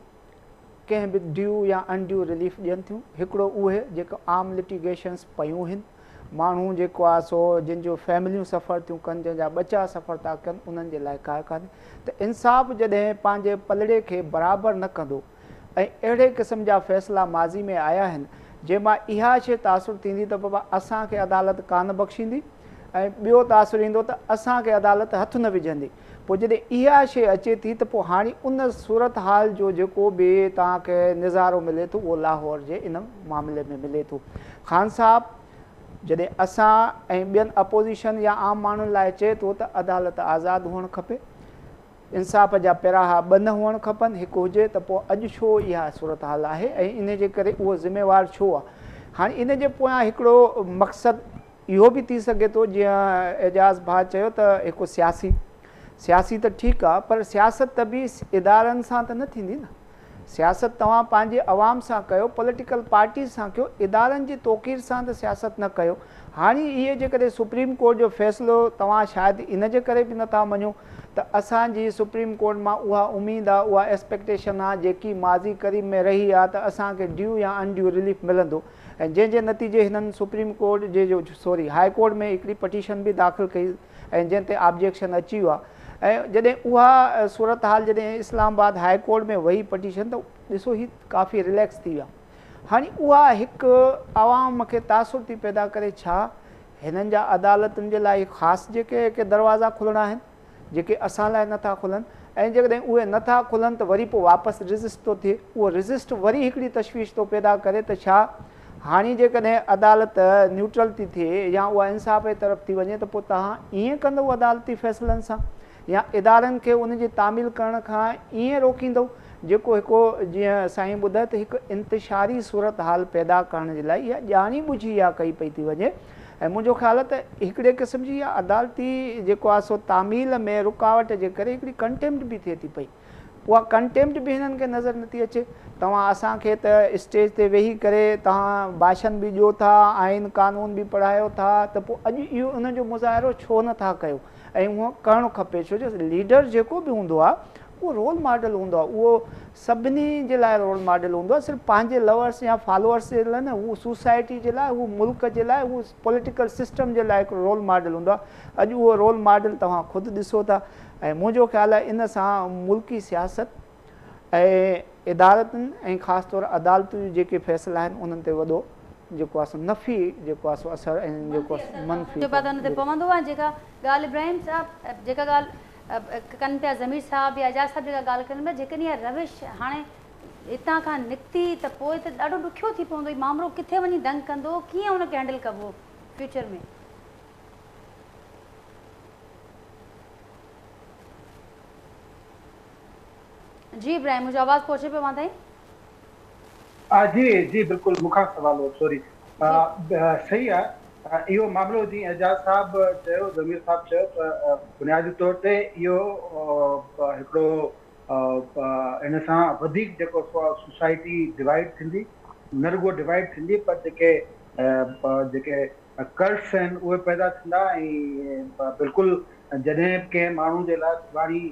ڪنهن به ڊيو يا ان ڊيو رليف ڏين ٿيون. هڪڙو اهي جيڪو عام لٽيگيشنز پيون هن، ماڻهو جيڪو آهي سو جن جون فيمليون سفر ٿيون ڪن، جن جا ٻچا سفر ٿا ڪن، انهن جي لاء ڪا ڪانهي ته انصاف جڏهن پنهنجي پلڙي کي برابر نه ڪندو ۽ اهڙي قسم جا فيصلا ماضي ۾ آيا آهن جنهن مان اها شيء تاثر ٿيندي ته بابا اسان کي عدالت ڪانه بخشيندي ۽ ٻيو تاثر ايندو ته اسان کي عدالت هٿ نه وجهندي پوء جڏهن اها شيء اچي ٿي ته پوء هاڻي ان صورتحال جو جيڪو به توهان کي نظارو ملي ٿو اهو لاهور جي ان معاملي ۾ ملي ٿو. خان صاحب جڏهن اسان ۽ ٻين اپوزيشن يا عام ماڻهن لاء چئي ٿو ته عدالت آزاد هئڻ کپي انصاف جا پيراها ٻه نه هئڻ کپن، هڪ هجي ته پوء اڄ ڇو اها صورتحال آهي ۽ انهي جي ڪري اهو ذميوار ڇو آهي؟ هاڻي ان جي پويان هڪڙو مقصد اهو به ٿي سگهي ٿو جيئن اعجاز ڀاء چيو ته هڪ سياسي سياسي ته ٺيڪ آهي پر سياست ته به ادارن سان ته نه ٿيندي نه. سياست توهان پنهنجي عوام سان ڪيو، پوليٽيڪل پارٽيز سان ڪيو، ادارن جي توقير سان ته سياست نه ڪيو. هاڻي اهي جيڪڏهن سپريم ڪورٽ جو فيصلو توهان شايد ان جي ڪري به نٿا مڃو ته اسان جي سپريم ڪورٽ مان اها اميد آ، اها ايڪسپيڪٽيشن آ جيڪي ماضي قريب ۾ رهي آ ته اسان کي ڊيو يا ان ڊيو رليف ملندو ۽ جنهن جي نتيجي هنن سپريم ڪورٽ جي جو سوري هاء ڪورٽ ۾ هڪڙي پٽيشن به داخل ڪئي ۽ جنهن تي آبجيڪشن اچي ويو آ ۽ جڏهن اها صورتحال جڏهن اسلام آباد هاء ڪورٽ ۾ وئي پٽيشن ته ڏسو هي ڪافي رليڪس ٿي ويا. هاڻي اها هڪ عوام کي تاثر ٿي پيدا ڪري ڇا هنن جا عدالتن جي لاء خاص جيڪي ڪي دروازا کلڻا آهن جيڪي اسان لاء نٿا کلن ۽ جيڪڏهن اهي نٿا کلن ته وري پوء واپس ريزسٽ ٿو ٿئي اهو ريزسٽ وري هڪڙي تشويش ٿو پيدا ڪري ته ڇا هاڻي جيڪڏهن عدالت نيوٽرل ٿي ٿئي يا اها انصاف جي طرف ٿي وڃي ته پوء توهان ائين ڪندؤ عدالتي فيصلن سان يا ادارن کي ان جي تعميل ڪرڻ کان ائين روڪيندؤ جيڪو هڪ جيئن سائين ٻڌايو ته هڪ انتشاري صورتحال پيدا ڪرڻ جي لاء اها ڄاڻي ٻجهي اها ڪئي پئي ٿي وڃي ۽ منهنجو خيال آهي ته هڪڙي قسم جي اها عدالتي جيڪو آهي سو تعميل ۾ رڪاوٽ جي ڪري هڪڙي ڪنٽيمپٽ به ٿئي ٿي پئي اها ڪنٽيمپٽ به هنن کي نظر نٿي اچي توهان اسان کي ته اسٽيج تي ويهي ڪري توهان ڀاشن به ڏيو ٿا آئين قانون به پڙهايو ٿا ته پوء اڄ اهو ان جو مظاهرو ڇو نٿا ڪيو ۽ اهو ڪرڻ کپي ڇو جو ليڊر جيڪو به هوندو آهي اهو رول ماڊل هوندو آهي، اهو سڀني جي لاء رول ماڊل هوندو آهي، صرف پنهنجي لورس يا فالوورس جي لاء نه، هو سوسائٽي جي لاء، هو ملڪ جي لاء، هو پوليٽيڪل سسٽم جي لاء هڪڙو رول ماڊل هوندو آهي. اڄ اهو رول ماڊل توهان خود ڏسو ٿا ۽ منهنجو خيال آهي ان سان ملڪي سياست ۽ ادارتن ۽ خاص طور عدالتن جون جيڪي فيصلا آهن انهن تي وڏو جيڪو آهي سو نفي جيڪو آهي سو اثر ۽ جيڪو منفي جو پيا ان تي پوندو ۽ جيڪا ڳالهه ابراهيم صاحب جيڪا ڳالهه ڪن پيا ضمير صاحب يا اعجاز صاحب جيڪا ڳالهه ڪن پيا جيڪڏهن اها روش هاڻي هتان کان نڪتي ته پوء ته ڏاڍو ڏکيو ٿي پوندو هي مامرو ڪٿي وڃي دنگ ڪندو ڪيئن ان کي هينڊل ڪبو فيوچر ۾. جي ابراهيم منهنجو آواز پهچي پيو اوهان تائين؟ جي جي بلڪل مون کان سوال هو سوري صحيح آ اهو معاملو جيئن اعجاز صاحب چيو ضمير صاحب چيو ته بنيادي طور تي اهو هڪڙو ان سان وڌيڪ جيڪو سو سوسائٽي ڊوائيڊ ٿيندي نه رڳو ڊوائيڊ ٿيندي پر جيڪي جيڪي ڪلٽس آهن اهي پيدا ٿيندا ۽ بلڪل جڏهن به ڪنهن ماڻهو جي لاء سڀاڻي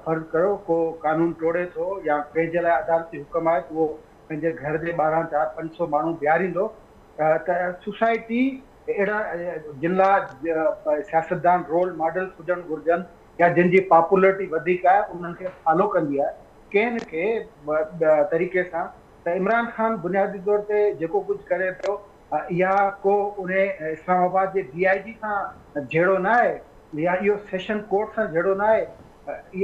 فرض ڪريو ڪو قانون ٽوڙي ٿو يا ڪنهن جي لاء عدالتي حڪم آهي ته اهو پنهنجي گهر جي ٻاهران چار 500 ماڻهو بيهاريندو ته سوسائٽي اهڙا جن لاء سياستدان رول ماڊلز هجڻ گهرجن يا جن جي پاپولرٽي وڌيڪ آهي انهن کي فالو ڪندي آهي ڪنهن نه ڪنهن طريقي سان ته عمران خان بنيادي طور تي جيڪو ڪجهه ڪري پيو اها ڪو انهي اسلام آباد جي ڊي I جي سان جهيڙو نه آهي يا اهو سيشن ڪورٽ سان جهيڙو نه آهي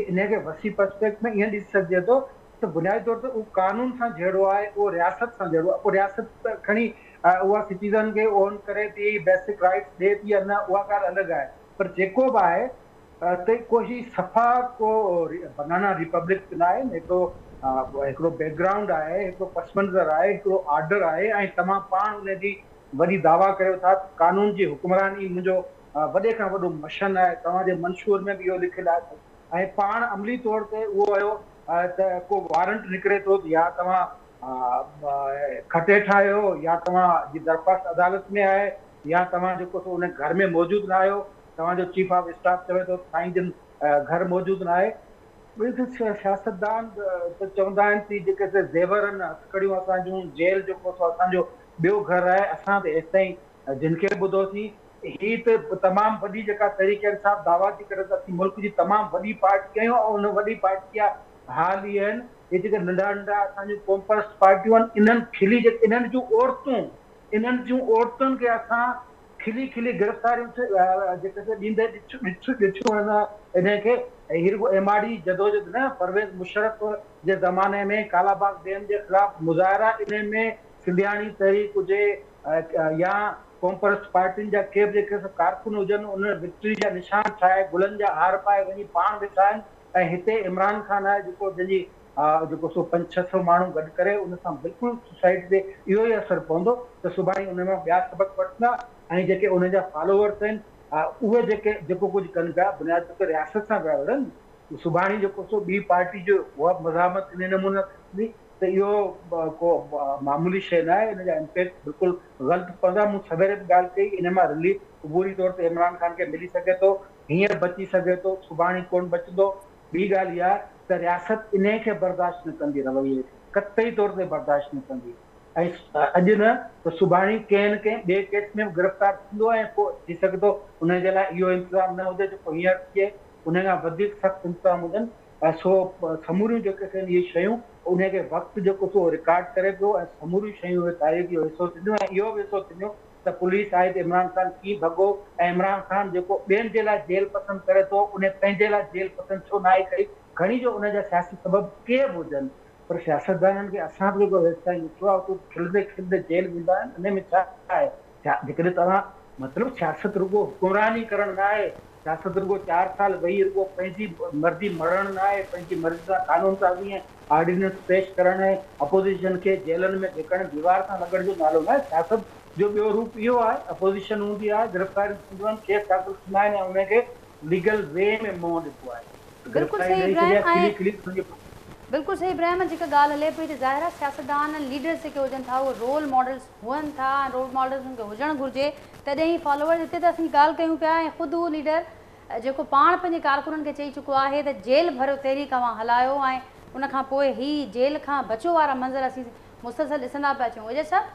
انهي کي وسيع پرسپيڪٽ ۾ ائين ڏسي سگهجي ٿو ته بنيادي طور تي اهو قانون سان جهيڙو آهي اهو رياست سان جهيڙو آهي پوء رياست کڻي اها سٽيزن کي اون ڪري ٿي بيسڪ رائٽس ڏي ٿي يا نه اها ڳالهه الڳ آهي پر جيڪو به آهي ته ڪو هي صفا ڪو بنانا ريپبلڪ نه آهي نه هڪڙو هڪڙو بيڪ گرائونڊ آهي هڪڙو پس منظر آهي هڪڙو آرڊر آهي ۽ توهان پاڻ ان جي وڏي دعويٰ ڪريو ٿا ته قانون جي حڪمراني منهنجو وڏي کان وڏو مشن آهي توهان جي منشور ۾ به اهو لکيل آهي ۽ پاڻ عملي طور تي اهو آهيو ته ڪو وارنٽ نڪري ٿو ته يا توهان کٽ هيٺ آهيو يا توهان جي درخواست عدالت ۾ آهي يا توهان جيڪو سو ان گهر ۾ موجود نه آهيو توهان جو چيف آف اسٽاف چوي ٿو ته سائين جن گهر موجود ناهي. ٻيو ته سياستدان ته چوندا آهن ته جيڪي سي زيور آهن، هٿڪڙيون اسان جون، جيل جيڪو سو اسان جو ٻيو گهر آهي، اسان ته ايستائين جن کي ٻڌوسين، هي ته تمام وڏي جيڪا تحريڪ انصاف دعويٰ ٿي ڪري ته اسين ملڪ جي تمام وڏي پارٽي آهيون ۽ ان وڏي پارٽي جا حال اهي آهن، هي جيڪي ننڍا ننڍا اسان جون قومپرست پارٽيون آهن، انهن کلي جيڪي انهن جون عورتون، انهن جون عورتن کي اسان کلي کلي گرفتاريون جيڪي سي ڏيندي ڏٺيون آهن انهن کي ۽ هي رڳو ايم آر ڊي جدوجھد نه پرويز مشرف جي زماني ۾ ڪالاباغ ڊيم جي خلاف مظاهرا انهن ۾ سنڌياڻي تحريڪ هجي يا قومپرست پارٽين جا ڪي به جيڪي سو ڪارڪن هجن انهن وڪٽري جا نشان ٺاهي گلن جا هار پائي وڃي پاڻ ويٺا آهن ۽ هتي عمران خان آهي جيڪو جنهن جي جيڪو سو پنج ڇهه سئو ماڻهو گڏ ڪري ان سان بلڪل سوسائٽي تي اهو ئي اثر پوندو ته سڀاڻي ان مان ٻيا سبق وٺندا ۽ جيڪي انهن جا فالوورس آهن اهي جيڪي جيڪو ڪجهه ڪن پيا بنياد طور تي رياست سان پيا وڙهن سڀاڻي جيڪو سو ٻي پارٽي جو اها به مزاحمت انهي نموني سان ٿيندي ته اهو ڪو معمولي شيء نه آهي ان جا امپيڪٽ بلڪل غلط پوندا مون سويري به ڳالهه ڪئي ان مان رليف عبوري طور تي عمران خان کي ملي سگهي ٿو هينئر بچي سگهي ٿو سڀاڻي ڪونه بچندو ٻي ڳالهه اها ته رياست انهي کي برداشت نه ڪندي، رويي کي قطعي طور تي برداشت نه ڪندي ۽ اڄ نه ته سڀاڻي ڪنهن نه ڪنهن ٻئي ڪيس ۾ به گرفتار ٿيندو ۽ پوء ٿي سگهي ٿو انهي جي لاء اهو انتظام نه هجي جيڪو هينئر ٿئي، انهي کان وڌيڪ سخت انتظام هجن ۽ سو سموريون جيڪي آهن اهي شيون انهي کي وقت جيڪو سو رڪارڊ ڪري پيو ۽ سموريون شيون اهي تاريخ جو حصو ٿينديون ۽ اهو به حصو ٿينديون ته پوليس آئي ته عمران خان ڪيئن ڀڳو ۽ عمران خان جيڪو ٻين جي لاء جيل پسند ڪري ٿو انهي پنهنجي لاء جيل پسند ڇو ناهي ڪئي کڻي جو ان جا سياسي سبب ڪي به هجن پر سياستدانن کي اسان به جيڪو هيستائين ڏٺو آهي اتي کلندي کلندي جيل ويندا آهن انهي ۾ ڇا آهي جيڪڏهن توهان مطلب سياست رڳو حڪمراني ڪرڻ نه آهي سياست رڳو چار سال ويهي رڳو پنهنجي مرضي مڙهڻ نه آهي پنهنجي مرضي سان قانون سازي ۽ آرڊيننس پيش ڪرڻ ۽ اپوزيشن کي جيلن ۾ ڌڪڻ ديوار سان لڳڻ جو نالو نه آهي سياست جو ٻيو روپ اهو آهي اپوزيشن هوندي آهي گرفتاريون ٿينديون آهن ڪيس داخل ٿيندا آهن ۽ انهن کي ليگل وي ۾ منهن ڏبو آهي بلڪل گرفتاري صحيح ڏئي ڇڏي ابراهيم آهي ۽ کلي کلي تنهنجي بلڪل صحيح ابراهيم جيڪا ڳالهه هلي پئي ته ظاهر آهي سياستدان ليڊرز جيڪي هجن ٿا اهي رول ماڊلز هئن ٿا ۽ رول ماڊلز انهن کي هجڻ گهرجي تڏهن ئي فالوورز هتي ته اسين ڳالهه ڪيون پيا ۽ خود اهو ليڊر جيڪو پاڻ پنهنجي ڪارڪنن کي چئي چڪو آهي ته جيل ڀريو تحريڪ اوهان هلايو ۽ ان کان پوء هي جيل کان بچو وارا منظر اسين مسلسل ڏسندا پيا اچون. اعجاز صاحب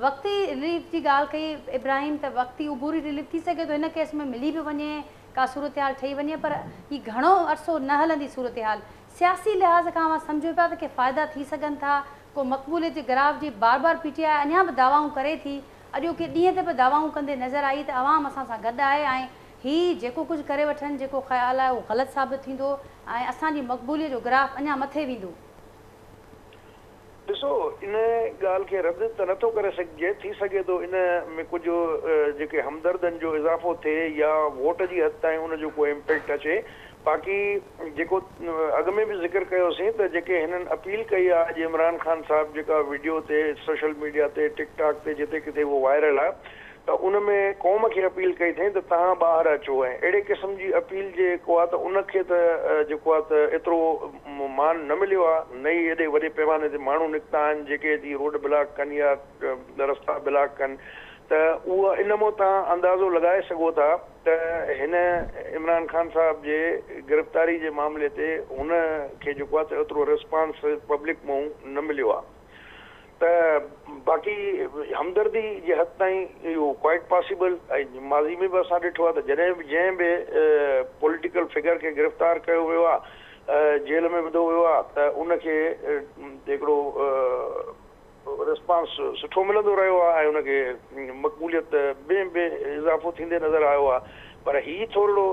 وقتي رليف جي ڳالهه ڪئي ابراهيم ته وقتي عبوري رليف ٿي سگهي ٿو هن ڪيس ۾ ملي به وڃي ڪا صورتحال ٺهي وڃي پر هي گهڻو عرصو نه هلندي صورتحال سياسي لحاظ کان اوهان سمجهو پيا ته ڪي فائدا ٿي سگهن ٿا ڪو مقبوليت جي گراف جي بار بار پي ٽي آء اڃا به دعوائون ڪري ٿي اڄوڪي ڏينهن تي به دعوائون ڪندي نظر آئي ته عوام اسان سان گڏ آهي ۽ هي جيڪو ڪجهه ڪري وٺن جيڪو خيال آهي اهو غلط ثابت ٿيندو ۽ اسان جي مقبوليت جو گراف اڃا مٿي ويندو. ڏسو ان ڳالهه کي رد ته نٿو ڪري سگهجي، ٿي سگهي ٿو ان ۾ ڪجهه جيڪي همدردن جو اضافو ٿئي يا ووٽ جي حد تائين ان جو ڪو امپيڪٽ اچي، باقي جيڪو اڳ ۾ به ذڪر ڪيوسين ته جيڪي هنن اپيل ڪئي آهي اڄ عمران خان صاحب جيڪا وڊيو تي سوشل ميڊيا تي ٽڪ ٽاڪ تي جتي ڪٿي اهو وائرل آهي ته ان ۾ قوم کي اپيل ڪئي اٿئين ته توهان ٻاهر اچو ۽ اهڙي قسم جي اپيل جيڪو آهي ته ان کي ته جيڪو آهي ته ايترو مان نه مليو آهي نه ئي ايڏي وڏي پيماني تي ماڻهو نڪتا آهن جيڪي اچي روڊ بلاڪ ڪن يا رستا بلاڪ ڪن ته اهو ان مان توهان اندازو لڳائي سگهو ٿا ته هن عمران خان صاحب جي گرفتاري جي معاملي تي هن کي جيڪو آهي ته ايترو ريسپانس پبلڪ مان نه مليو آهي. ته باقي همدردي جي حد تائين اهو ڪوائيٽ پاسيبل ۽ ماضي ۾ به اسان ڏٺو آهي ته جڏهن به جنهن به پوليٽيڪل فگر کي گرفتار ڪيو ويو آهي جيل ۾ وڌو ويو آهي ته ان کي هڪڙو رسپانس سٺو ملندو رهيو آهي ۽ ان کي مقبوليت ۾ به اضافو ٿيندي نظر آيو آهي پر هي ٿورڙو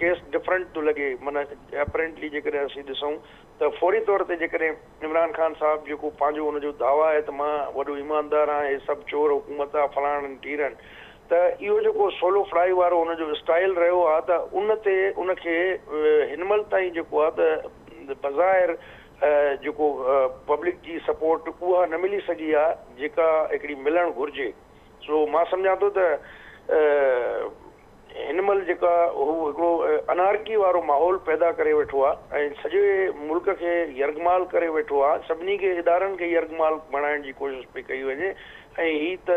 ڪيس ڊفرنٽ ٿو لڳي معنيٰ اپرينٽلي جيڪڏهن اسين ڏسون ته فوري طور تي جيڪڏهن عمران خان صاحب جيڪو پنهنجو ان جو دعويٰ آهي ته مان وڏو ايماندار آهيان هي سڀ چور حڪومت آ فلاڻن ٽيرن ته اهو جيڪو سولو فرائي وارو ان جو اسٽائيل رهيو آ ته ان تي ان کي هن مهل تائين جيڪو آ ته بظاهر جيڪو پبلڪ جي سپورٽ اها نه ملي سگهي آ جيڪا هڪڙي ملڻ گهرجي سو مان سمجهان ٿو ته هن مهل جيڪا هو هڪڙو انارڪي وارو ماحول پيدا ڪري ويٺو آ ۽ سڄي ملڪ کي يرغمال ڪري ويٺو آ، سڀني کي ادارن کي يرغمال بڻائڻ جي ڪوشش پئي ڪئي وڃي ۽ هي ته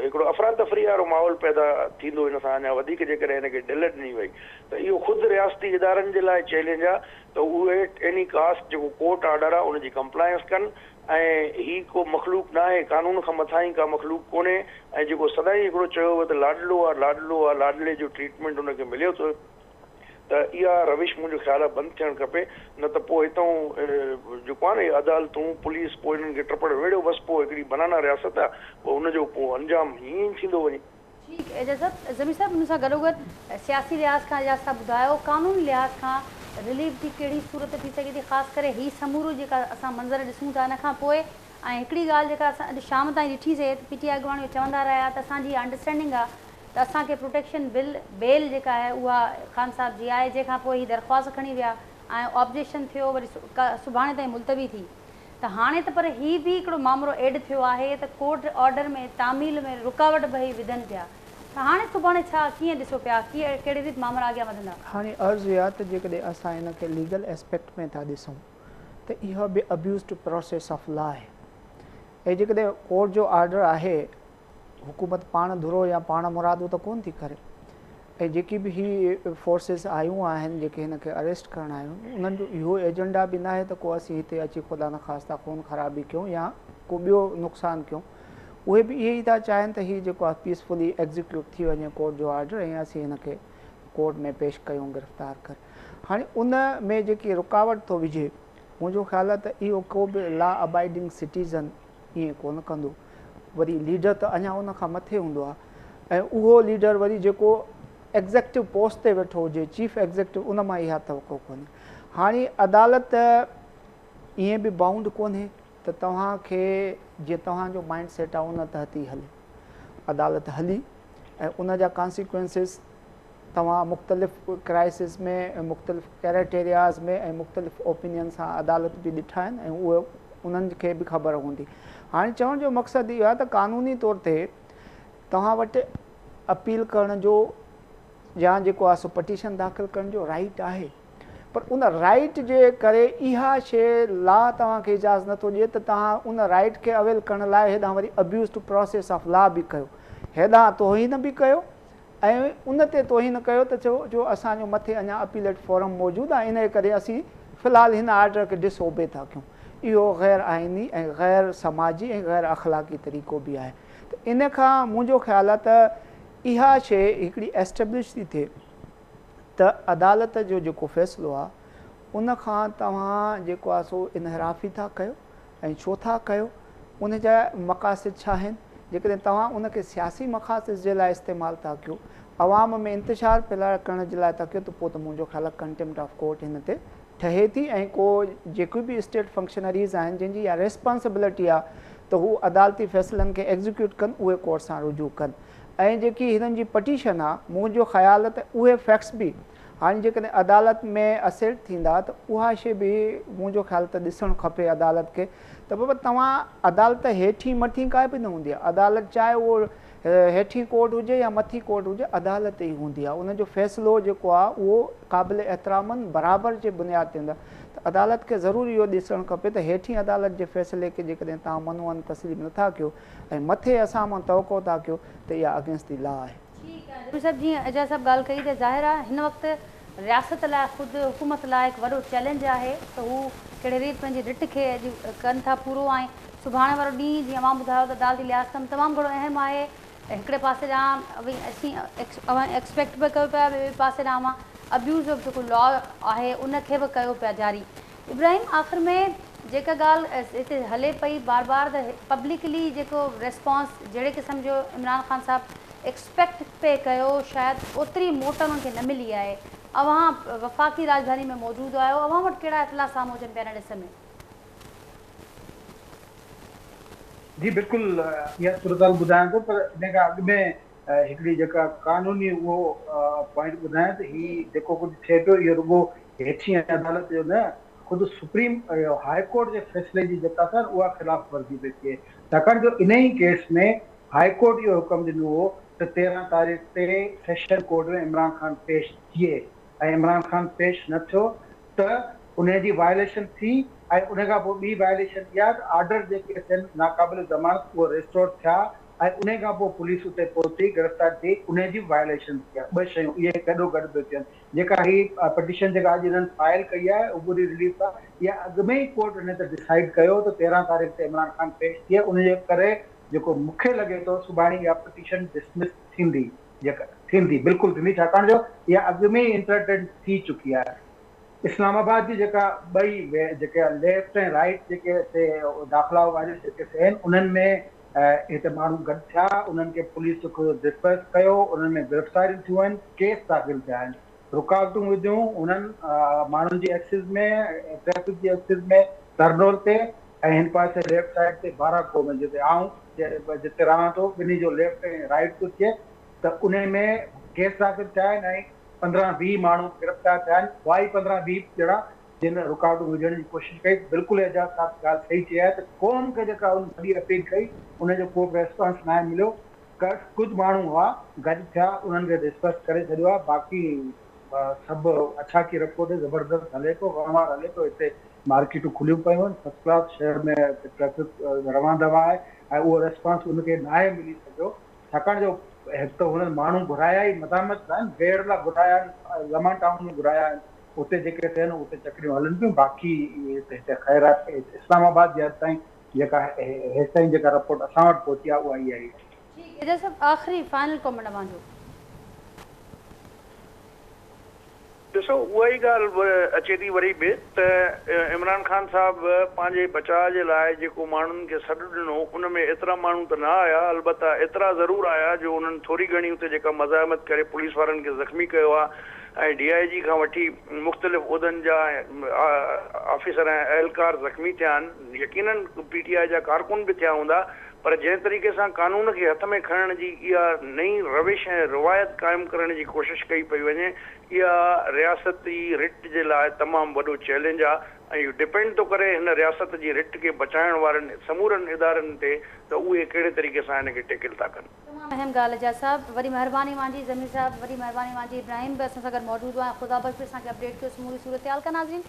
هڪڙو افراتفري وارو ماحول پيدا ٿيندو ان سان اڃا وڌيڪ جيڪڏهن هن کي ڍل ڏني وئي ته اهو خود رياستي ادارن جي لاء چئلينج آ ته اهي ايني ڪاسٽ جيڪو ڪورٽ آرڊر آ ان جي ڪمپلائنس ڪن ۽ هي ڪو مخلوق ناهي، قانون کان مٿاهين ڪا مخلوق ڪونهي ۽ جيڪو سدائين هڪڙو چيو ويو ته لاڏلو آ لاڏلو آ لاڏلي جو ٽريٽمينٽ ان کي مليو ٿو ته اها روش منهنجو خيال آ بند ٿيڻ کپي نه ته پوء هتئون جيڪو آ نه اهي عدالتون پوليس پوء انهن کي ٽپڙ ويڙهيو بس پوء هڪڙي بنانا رياست آ پوء ان جو پوء انجام ائين ئي ٿيندو وڃي. ٺيڪ اعجاز صاحب، ضمير صاحب ان سان گڏوگڏ سياسي لحاظ کان اعجاز صاحب ٻڌايو قانوني لحاظ کان رليف جي ڪهڙي صورت ٿي سگهي ٿي خاص ڪري هي سمورو جيڪا اسان منظر ڏسون ٿا ان کان پوء ۽ هڪڙي ڳالهه جيڪا اسان اڄ شام تائين ڏٺي سي ته پي ٽي آء اڳواڻ اهو چوندا رهيا ته اسان جي اها انڊرسٽينڊنگ آهي ته اسان کي پروٽيڪشن بل بيل جيڪا آهي اها خان صاحب جي آهي جنهن کان پوء هي درخواست کڻي ويا ۽ آبجيڪشن ٿيو وري سڀاڻي تائين ملتوي ٿي ته هاڻي ته پر هي به هڪڙو مامرو ايڊ ٿيو آهي ته ڪورٽ آرڊر ۾ تعميل ۾ رڪاوٽ به هي وڌن پيا ته هاڻي سڀاڻي ڇا ڪيئن ڏسو پيا ڪهڙي ريت مامرا اڳيان وڌندا. هاڻي عرض اهو آهي ته جيڪڏهن اسان ان کي ليگل اسپيڪٽ ۾ ٿا ڏسون ته اها به abuse to process of law آهي ۽ جيڪڏهن ڪورٽ جو آرڊر آهي حڪومت پاڻ ڌرو يا پاڻ مرادو ته ڪونه ٿي ڪري ۽ جيڪي به هي فورسز آيون آهن جيڪي هن کي اريسٽ ڪرڻ آيون انهن جو اهو ايجنڊا به ناهي ته ڪو اسين هتي اچي خدا نخواسته خون خرابي ڪيون يا ڪو ٻيو نقصان ڪيون اهي به اهي ئي ٿا چاهين ته هي جيڪو آهي پيسفلي ايگزيڪيوٽ ٿي وڃي ڪورٽ جو آرڊر ۽ اسين هن کي ڪورٽ ۾ پيش ڪيون گرفتار ڪري هاڻي ان ۾ جيڪي رڪاوٽ ٿو وجهي منهنجو خيال آهي ته اهو ڪو به لا ابائيڊنگ سٽيزن ائين ڪونه ڪندو. وري ليڊر ته اڃا ان کان مٿي هوندو آهي ۽ اهو ليڊر وري جيڪو ايگزيڪٽو پوسٽ تي ويٺو هجي چيف ايگزيڪٽو ان مان اها توقع ڪونهي. هاڻي عدالت ائين به بائونڊ ڪونهي ته توهان کي جيئن توهان جو مائنڊ سيٽ آهي ان تحت ئي هلي. عدالت هلي ۽ ان جا ڪانسيڪوئنسز توهان مختلف ڪرائسز ۾ ۽ مختلف ڪرائيٽيرياز ۾ ۽ مختلف اوپينين سان عدالت به ڏٺا آهن ۽ اهي انهن کي به خبر هوندي. هاڻي چوڻ جو مقصد اهو آهي ته قانوني طور تي توهان وٽ اپيل ڪرڻ جو يا جيڪو آهي سو پٽيشن داخل ڪرڻ جو رائيٽ آهي پر ان رائيٽ جي ڪري اها شيء لا توهان کي اجازت نٿو ڏئي ته توهان ان رائيٽ کي اويل ڪرڻ لاء هيڏانهن وري abuse to process of law به ڪيو هيڏانهن توهين به ڪيو ۽ ان تي توهين ڪيو ته ڇو جو اسان جو مٿي اڃا اپيليٽ فورم موجود آهي انهيء ڪري اسين في الحال هن آرڊر کي ڊس اوبي ٿا ڪيون. اهو غير آئيني ۽ غير سماجي ۽ غير اخلاقي طريقو به آهي ته ان کان منهنجو خيال آهي ته اها شيء هڪڙي ايسٽيبلش ٿي ٿئي ته عدالت جو جيڪو فيصلو آهي ان کان توهان جيڪو آهي سو انحرافي ٿا ڪيو ۽ ڇو ٿا ڪيو، ان جا مقاصد ڇا آهن، جيڪڏهن توهان ان کي سياسي مقاصد جي لاء استعمال ٿا ڪيو، عوام ۾ انتشار ڦهلائڻ ڪرڻ جي لاء ٿا ڪيو ته پوء ته منهنجو خيال آهي ڪنٽيمپٽ آف ڪورٽ هن تي ٺهي ٿي ۽ ڪو جيڪي به اسٽيٽ فنڪشنريز آهن جن جي اها ريسپانسبلٽي آهي ته هو عدالتي فيصلن کي ايگزيڪيوٽ ڪن اهي ڪورٽ سان رجوع ڪن ۽ جيڪي هنن جي پٽيشن آهي منهنجو خيال ته اهي فيڪٽس به هاڻي جيڪڏهن عدالت ۾ اسيٽ ٿيندا ته اها شيء به منهنجو خيال ته ڏسڻ کپي عدالت کي ته بابا توهان عدالت هيٺين مٿين ڪائي به نه هوندي آهي عدالت چاهي اهو هيٺين ڪورٽ هجي يا مٿين ڪورٽ هجي عدالت ئي هوندي آهي ان جو فيصلو جيڪو آهي اهو قابل احترامن برابر جي بنياد تي هوندو آهي ته عدالت کي ضرور اهو ڏسڻ کپي ته هيٺين عدالت جي فيصلي کي جيڪڏهن توهان من و عن تسليم نٿا ڪيو ۽ مٿي اسان مان توقع ٿا ڪيو ته اها اگينسٽ the لا آهي. ٺيڪ آهي ضمير صاحب جيئن اعجاز صاحب ڳالهه ڪئي ته ظاهر آهي هن وقت رياست لاء خود حڪومت لاء هڪ وڏو چئلينج آهي ته هو ڪهڙي ريت پنهنجي رٽ کي اڄ ڪن ٿا پورو ۽ سڀاڻي وارو ڏينهن جيئن اوهان ٻڌايو ته عدالتي لحاظ کان به تمام گهڻو اهم آهي هڪڙي پاسي ڏانهن اسين اوهان ايڪسپيڪٽ به ڪيو پيا ٻئي پاسي ڏانهن اوهان ابيوز آف جيڪو لا آهي ان کي به ڪيو پيا جاري ابراهيم آخر ۾ جيڪا ڳالهه هتي هلي پئي بار بار ته پبلڪلي جيڪو ريسپانس جهڙي قسم جو عمران خان صاحب ايڪسپيڪٽ پئي ڪيو شايد اوتري موٽ انهن کي نه ملي آهي اوهان وفاقي راڄڌاني ۾ موجود آهيو اوهان وٽ ڪهڙا اطلاع سامهون اچن پيا ان ڏس ۾؟ جي بلڪل اها صورتحال ٻڌايان ٿو پر ان کان اڳ ۾ هڪڙي جيڪا قانوني اهو پوائنٽ ٻڌايان ته هي جيڪو ڪجهه ٿئي پيو اهو رڳو هيٺين عدالت جو نه خود سپريم هاء ڪورٽ جي فيصلي جي جيڪا سا اها خلاف ورزي پئي ٿئي ڇاڪاڻ جو انهي ڪيس ۾ هاء ڪورٽ اهو حڪم ڏنو هو ته 13 تاريخ تي سيشن ڪورٽ ۾ عمران خان پيش ٿئي ۽ عمران خان پيش نه ٿيو ته انهي جي وائليشن ٿي ۽ ان کان پوء ٻي وائليشن اها ته آرڊر جيڪي ٿين ناقابل ضمانت اهي ريسٽور ٿيا ۽ انهي کان پوء پوليس اتي پهتي گرفتار ٿي انهي جي به وائليشن ٿي آهي ٻه شيون اهي گڏو گڏ پيون ٿين جيڪا هي پٽيشن جيڪا اڄ هنن فائل ڪئي آهي عبوري رليف آهي اها اڳ ۾ ئي ڪورٽ هن تي ڊسائيڊ ڪيو ته 13 تاريخ تي عمران خان پيش ٿئي ان جي ڪري جيڪو مون کي لڳي ٿو سڀاڻي اها پٽيشن ڊسمس ٿيندي جيڪا ٿيندي بلڪل ٿيندي ڇاڪاڻ جو اها اڳ ۾ ئي انٽرٽين ٿي چڪي آهي. اسلام آباد جي جيڪا ٻئي جيڪي ليفٽ ۽ رائيٽ جيڪي هتي داخلا واريون جيڪي آهن انهن ۾ هتي ماڻهو گڏ ٿيا انهن کي پوليس ڊسپرس ڪيو انهن ۾ گرفتاريون ٿيون آهن ڪيس داخل ٿيا آهن رڪاوٽون وڌيون انهن ماڻهن جي ايڪسز ۾ ٽريفڪ جي ايڪسز ۾ ترنول تي ۽ هن پاسي ليفٽ سائيڊ تي بارا ڪوهه ۾ جتي آئون جتي رهان ٿو ٻنهي جو ليفٽ ۽ رائيٽ ٿو ٿئي ته انهي ۾ ڪيس داخل ٿيا آهن ۽ 15 20 ماڻهو گرفتار ٿيا آهن اها ئي 15 20 ڄڻا جن رڪاوٽون وجهڻ جي ڪوشش ڪئي بلڪل اعجاز صاحب ڳالهه صحيح چئي آهي ته قوم کي جيڪا ان وڏي اپيل ڪئي ان جو ڪو به ريسپانس ناهي مليو ڪجهه ماڻهو هئا گڏ ٿيا انهن کي ڊسپرس ڪري ڇڏيو آهي باقي سڀ اڇا ڪي رپورٽ زبردست هلي پيو وهنوار هلي پيو هتي مارڪيٽون کليون پيون آهن فرسٽ ڪلاس شهر ۾ ٽريفڪ روان دوان آهي ۽ اهو ريسپانس ان کي ناهي ملي سگهيو ڇاڪاڻ جو هڪ ته هنن ماڻهو گهرايا ئي مزاحمت لاء آهن ويڙهه لاء گهرايا آهن زمان ٽائون ۾ گهرايا آهن اتي جيڪي ٿين اتي چڪريون هلن پيون باقي هتي خير آهي اسلام آباد جي حد تائين جيڪا هيستائين جيڪا رپورٽ اسان وٽ پهتي آهي اها اها ئي آهي. ٺيڪ اعجاز صاحب آخري فائنل ڪامينٽ اوهان جو. ڏسو اها ئي ڳالهه اچي ٿي وري به ته عمران خان صاحب پنهنجي بچاء جي لاء جيڪو ماڻهن کي سڏ ڏنو ان ۾ ايترا ماڻهو ته نه آيا البته ايترا ضرور آيا جو انهن ٿوري گهڻي اتي جيڪا مزاحمت ڪري پوليس وارن کي زخمي ڪيو آهي ۽ ڊي I جي کان وٺي مختلف عهدن جا آفيسر ۽ اهلڪار زخمي ٿيا آهن يقينن پي ٽي آء جا ڪارڪن به ٿيا هوندا پر جنهن طريقي سان قانون کي هٿ ۾ کڻڻ جي اها نئين روش ۽ روايت قائم ڪرڻ جي ڪوشش ڪئي پئي وڃي اها رياستي رٽ جي لاء تمام وڏو چئلينج آ ۽ اهو ڊپينڊ ٿو ڪري هن رياست جي رٽ کي بچائڻ وارن سمورن ادارن تي ته اهي ڪهڙي طريقي سان هن کي ٽيڪل ٿا ڪن. تمام اهم ڳالهه اعجاز صاحب وڏي مهرباني اوهان جي ضمير صاحب وڏي مهرباني اوهان جي ابراهيم به اسان سان گڏ موجود هئا ۽ خدا بخش به اسان کي اپڊيٽ ڪيو سموري صورتحال کان ناظرين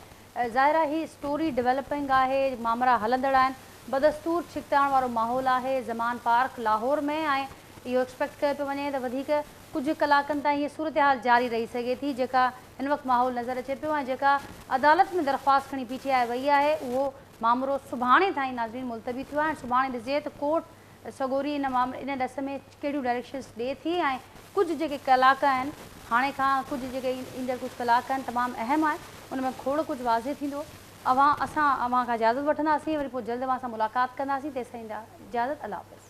ظاهر آهي هي اسٽوري ڊولپنگ آهي مامرا هلندڙ آهن بدستور ڇڪتاڻ وارو ماحول آهي زمان پارڪ لاهور ۾ ۽ اهو ايڪسپيڪٽ ڪيو پيو وڃي ته وڌيڪ ڪجهه ڪلاڪن تائين هيء صورتحال جاري رهي سگهي ٿي جيڪا هن وقت ماحول نظر اچي پيو ۽ جيڪا عدالت ۾ درخواست کڻي پي ٽي آء وئي آهي اهو مامرو سڀاڻي تائين ناظرين ملتوي ٿيو آهي ۽ سڀاڻي ڏسجي ته ڪورٽ سڳوري ان مامري ان ڏس ۾ ڪهڙيون ڊائريڪشنز ڏئي ٿي ۽ ڪجهه جيڪي ڪلاڪ آهن هاڻي کان ڪجهه جيڪي ايندڙ ڪجهه ڪلاڪ آهن تمام اهم آهن ان ۾ کوڙ ڪجهه واضح ٿيندو اوهان اسان اوهان کان اجازت وٺنداسين وري پوء جلد اوهان سان ملاقات ڪنداسين تيستائين اجازت الله حافظ.